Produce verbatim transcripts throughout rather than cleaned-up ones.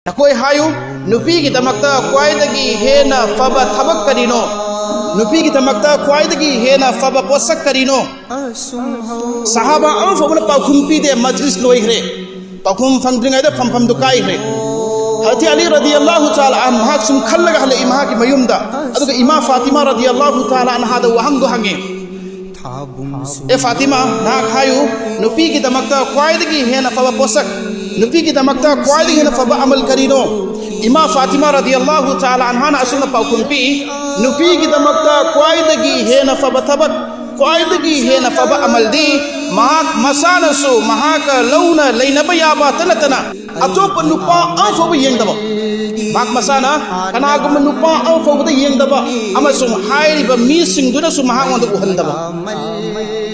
ꯅꯈꯣꯏ ꯍꯥꯏꯌꯨ, ꯅꯨꯄꯤꯒꯤꯗꯃꯛꯇ ꯈ꯭ꯋꯥꯏꯗꯒꯤ ꯍꯦꯟꯅ ꯐꯕ ꯊꯕꯛ ꯀꯔꯤꯅꯣ? ꯅꯨꯄꯤꯒꯤꯗꯃꯛꯇ ꯈ꯭ꯋꯥꯏꯗꯒꯤ ꯍꯦꯟꯅ ꯐꯕ ꯄꯣꯠꯁꯛ ꯀꯔꯤꯅꯣ? ꯁꯍꯥꯕꯥ ꯑꯃꯐꯥꯎꯕꯅ ꯄꯥꯎꯈꯨꯝ ꯄꯤꯗꯦ꯫ ꯃꯖꯂꯤꯁ ꯂꯣꯏꯈ꯭ꯔꯦ, ꯄꯥꯎꯈꯨꯝ ꯐꯪꯗ꯭ꯔꯤꯉꯩꯗ ꯐꯝꯐꯝꯗꯨ ꯀꯥꯏꯈ꯭ꯔꯦ꯫ ꯍꯖꯔꯠ ꯑꯂꯤ ꯔꯗꯤꯌꯜꯂꯥꯍꯨ ꯇꯥꯂꯥ ꯑꯟꯍꯨ ꯃꯍꯥꯛ ꯁꯨꯝ ꯈꯜꯂꯒ ꯍꯜꯂꯛꯏ ꯃꯍꯥꯛꯀꯤ ꯃꯌꯨꯝꯗ꯫ ꯑꯗꯨꯒ ꯏꯃꯥ ꯐꯥꯇꯤꯃꯥ ꯔꯗꯤꯌꯜꯂꯥꯍꯨ ꯇꯥꯂꯥ ꯑꯟꯍꯥꯗ ꯋꯥꯍꯪꯗꯣ ꯍꯪꯉꯦ, "ꯑꯦ ꯐꯥꯇꯤꯃꯥ, ꯅꯍꯥꯛ ꯍꯥꯏꯌꯨ, ꯅꯨꯄꯤꯒꯤꯗꯃꯛꯇ ꯈ꯭ꯋꯥꯏꯗꯒꯤ ꯍꯦꯟꯅ ꯐꯕ ꯄꯣꯠꯁꯛ, ꯅꯨꯄꯤꯒꯤꯗꯃꯛꯇ ꯈ꯭ꯋꯥꯏꯗꯒꯤ ꯍꯦꯟꯅ ꯐꯕ ꯑꯃꯜ ꯀꯔꯤꯅꯣ?" ꯏꯃꯥ ꯐꯥꯇꯤꯃꯥ ꯔꯗꯤꯌꯜꯂꯥꯍꯨ ꯇꯥꯂꯥ ꯑꯟꯍꯥꯅ ꯑꯁꯨꯝꯅ ꯄꯥꯎꯈꯨꯝ ꯄꯤ, "ꯅꯨꯄꯤꯒꯤꯗꯃꯛꯇ ꯈ꯭ꯋꯥꯏꯗꯒꯤ ꯍꯦꯟꯅ ꯐꯕ ꯊꯕꯛ, ꯈ꯭ꯋꯥꯏꯗꯒꯤ ꯍꯦꯟꯅ ꯐꯕ ꯑꯃꯜꯗꯤ ꯃꯍꯥꯛ ꯃꯁꯥꯅꯁꯨ ꯃꯍꯥꯛꯀ ꯂꯧꯅ ꯂꯩꯅꯕ ꯌꯥꯕꯇ ꯅꯠꯇꯅ ꯑꯇꯣꯞꯄ ꯅꯨꯄꯥ ꯑꯃꯐꯥꯎꯕ ꯌꯦꯡꯗꯕ, ꯃꯍꯥꯛ ꯃꯁꯥꯅ ꯀꯅꯥꯒꯨꯝꯕ ꯅꯨꯄꯥ ꯑꯃꯐꯥꯎꯕꯗ ꯌꯦꯡꯗꯕ ꯑꯃꯁꯨꯡ ꯍꯥꯏꯔꯤꯕ ꯃꯤꯁꯤꯡꯗꯨꯅꯁꯨ ꯃꯍꯥꯛꯉꯣꯟꯗ ꯎꯍꯟꯗꯕ꯫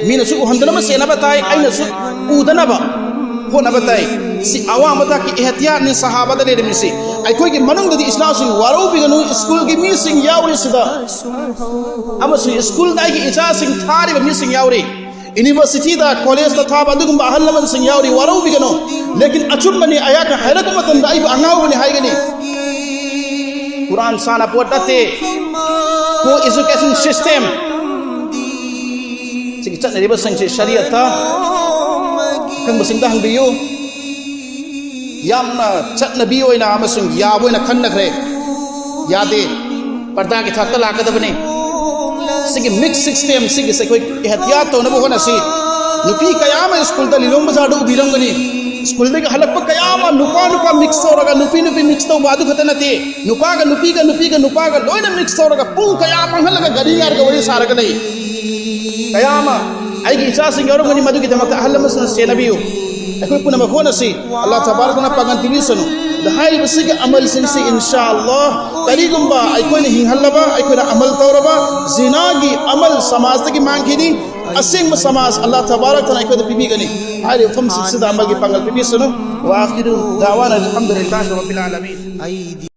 ꯃꯤꯅꯁꯨ ꯎꯍꯟꯗꯅꯕ ꯁꯦꯟꯅꯕ ꯇꯥꯏ, ꯑꯩꯅꯁꯨ ꯎꯗꯅꯕ ꯍꯣꯠꯅꯕ ꯇꯥꯏ꯫ ꯁꯤ ꯑꯋꯥꯡꯕ ꯊꯥꯛꯀꯤ ꯏꯍꯇꯤꯌꯥꯠꯅꯤ ꯁꯍꯥꯕꯥꯗ ꯂꯩꯔꯝꯃꯤꯁꯤ꯫ ꯑꯩꯈꯣꯏꯒꯤ ꯃꯅꯨꯡꯗꯗꯤ ꯏꯆꯤꯟ ꯏꯅꯥꯎꯁꯤꯡ ꯋꯥꯔꯧꯕꯤꯒꯅꯨ, ꯁ꯭ꯀꯨꯜꯒꯤ ꯃꯤꯁꯤꯡ ꯌꯥꯎꯔꯤ ꯁꯤꯗ, ꯑꯃꯁꯨꯡ ꯁ꯭ꯀꯨꯜꯗ ꯑꯩꯒꯤ ꯏꯆꯥꯁꯤꯡ ꯊꯥꯔꯤꯕ ꯃꯤꯁꯤꯡ ꯌꯥꯎꯔꯤ, ꯌꯨꯅꯤꯚꯔꯁꯤꯇꯤꯗ, ꯀꯣꯂꯦꯖꯇ ꯊꯥꯕ ꯑꯗꯨꯒꯨꯝꯕ ꯑꯍꯜ ꯂꯃꯟꯁꯤꯡ ꯌꯥꯎꯔꯤ, ꯋꯥꯔꯧꯕꯤꯒꯅꯨ꯫ ꯂꯦꯀꯤꯟ ꯑꯆꯨꯝꯕꯅꯤ, ꯑꯩꯍꯥꯛꯅ ꯍꯥꯏꯔꯛꯄ ꯃꯇꯝꯗ ꯑꯩꯕꯨ ꯑꯉꯥꯎꯕꯅꯤ ꯍꯥꯏꯒꯅꯤ꯫ ꯀꯨꯔꯥꯟ ꯁꯥꯟꯅꯄꯣꯠ ꯅꯠꯇꯦ꯫ ꯀꯣ ꯑꯦꯖꯨꯀꯦꯁꯟ ꯁꯤꯁꯇꯦꯝ ꯁꯤꯒꯤ ꯆꯠꯅꯔꯤꯕꯁꯤꯡꯁꯤ ꯁꯔꯤꯌꯠꯇ ꯈꯪꯕꯁꯤꯡꯗ ꯍꯪꯕꯤꯌꯨ꯫ ꯌꯥꯝꯅ ꯆꯠꯅꯕꯤ ꯑꯣꯏꯅ ꯑꯃꯁꯨꯡ ꯌꯥꯕ ꯑꯣꯏꯅ ꯈꯟꯅꯈ꯭ꯔꯦ꯫ ꯌꯥꯗꯦ꯫ ꯄꯔꯗꯥꯒꯤ ꯊꯥꯛꯇ ꯂꯥꯛꯀꯗꯕꯅꯤ꯫ ꯁꯤꯒꯤ ꯃꯤꯛꯁ ꯁꯤꯁꯇꯦꯝ ꯁꯤꯒꯤꯁꯦ ꯑꯩꯈꯣꯏ ꯑꯦꯍꯇꯤꯌꯥꯠ ꯇꯧꯅꯕ ꯍꯣꯠꯅꯁꯤ꯫ ꯅꯨꯄꯤ ꯀꯌꯥ ꯑꯃ ꯁ꯭ꯀꯨꯜꯗ ꯂꯤꯂꯣꯡ ꯕꯖꯥꯔꯗ ꯎꯕꯤꯔꯝꯒꯅꯤ꯫ ꯁ꯭ꯀꯨꯜꯗꯒꯤ ꯍꯜꯂꯛꯄ ꯀꯌꯥ ꯑꯃ ꯅꯨꯄꯥ ꯅꯨꯄꯥ ꯃꯤꯛꯁ ꯇꯧꯔꯒ, ꯅꯨꯄꯤ ꯅꯨꯄꯤ ꯃꯤꯛꯁ ꯇꯧꯕ ꯑꯗꯨ ꯈꯛꯇ ꯅꯠꯇꯦ, ꯅꯨꯄꯥꯒ ꯅꯨꯄꯤꯒ, ꯅꯨꯄꯤꯒ ꯅꯨꯄꯥꯒ ꯂꯣꯏꯅ ꯃꯤꯛꯁ ꯇꯧꯔꯒ ꯄꯨꯡ ꯀꯌꯥ ꯃꯥꯡꯍꯜꯂꯒ ꯒꯥꯔꯤ ꯉꯥꯏꯔꯒ ꯋꯥꯔꯤ ꯁꯥꯔꯒ ꯂꯩ꯫ ꯀꯌꯥ ꯑꯃ ꯑꯩꯒꯤ ꯏꯆꯥꯁꯤꯡ ꯌꯥꯎꯔꯝꯒꯅꯤ, ꯃꯗꯨꯒꯤꯗꯃꯛꯇ ꯑꯍꯜ ꯂꯃꯟꯁꯤꯡꯅ ꯁꯦꯟꯅꯕꯤꯌꯨ꯫ ꯑꯩꯈꯣꯏ ꯄꯨꯝꯅꯃꯛ ꯍꯣꯠꯅꯁꯤ꯫ ꯑꯜꯂꯥꯍ ꯇꯕꯥꯔꯛꯅ ꯄꯥꯡꯒꯜ ꯄꯤꯕꯤꯁꯅꯨ꯫ ꯑꯗ ꯍꯥꯏꯔꯤꯕꯁꯤꯒꯤ ꯑꯃꯜꯁꯤꯡꯁꯤ ꯏꯟꯁꯥ ꯑꯜꯂꯥꯍ ꯀꯔꯤꯒꯨꯝꯕ ꯑꯩꯈꯣꯏꯅ ꯍꯤꯡꯍꯜꯂꯕ, ꯑꯩꯈꯣꯏꯅ ꯑꯃꯜ ꯇꯧꯔꯕ, ꯖꯤꯅꯥꯒꯤ ꯑꯃꯜ ꯁꯃꯥꯖꯇꯒꯤ ꯃꯥꯡꯈꯤꯅꯤ꯫ ꯑꯁꯦꯡꯕ ꯁꯃꯥꯖ ꯑꯜꯂꯥꯍ ꯇꯕꯥꯔꯛꯅ ꯑꯩꯈꯣꯏꯗ ꯄꯤꯕꯤꯒꯅꯤ꯫ ꯍꯥꯏꯔꯤꯕ ꯃꯐꯝꯁꯤꯡꯁꯤꯗ ꯑꯃꯜꯒꯤ ꯄꯥꯡꯒꯜ ꯄꯤꯕꯤꯁꯅꯨ꯫ ꯋꯥ ꯑꯈꯤꯔꯨ ꯗꯥꯋꯥꯅ ꯑꯜꯍꯝꯗꯨꯂꯤꯜꯂꯥꯍꯤ ꯔꯕꯤꯜ ꯑꯥꯂꯃꯤꯟ꯫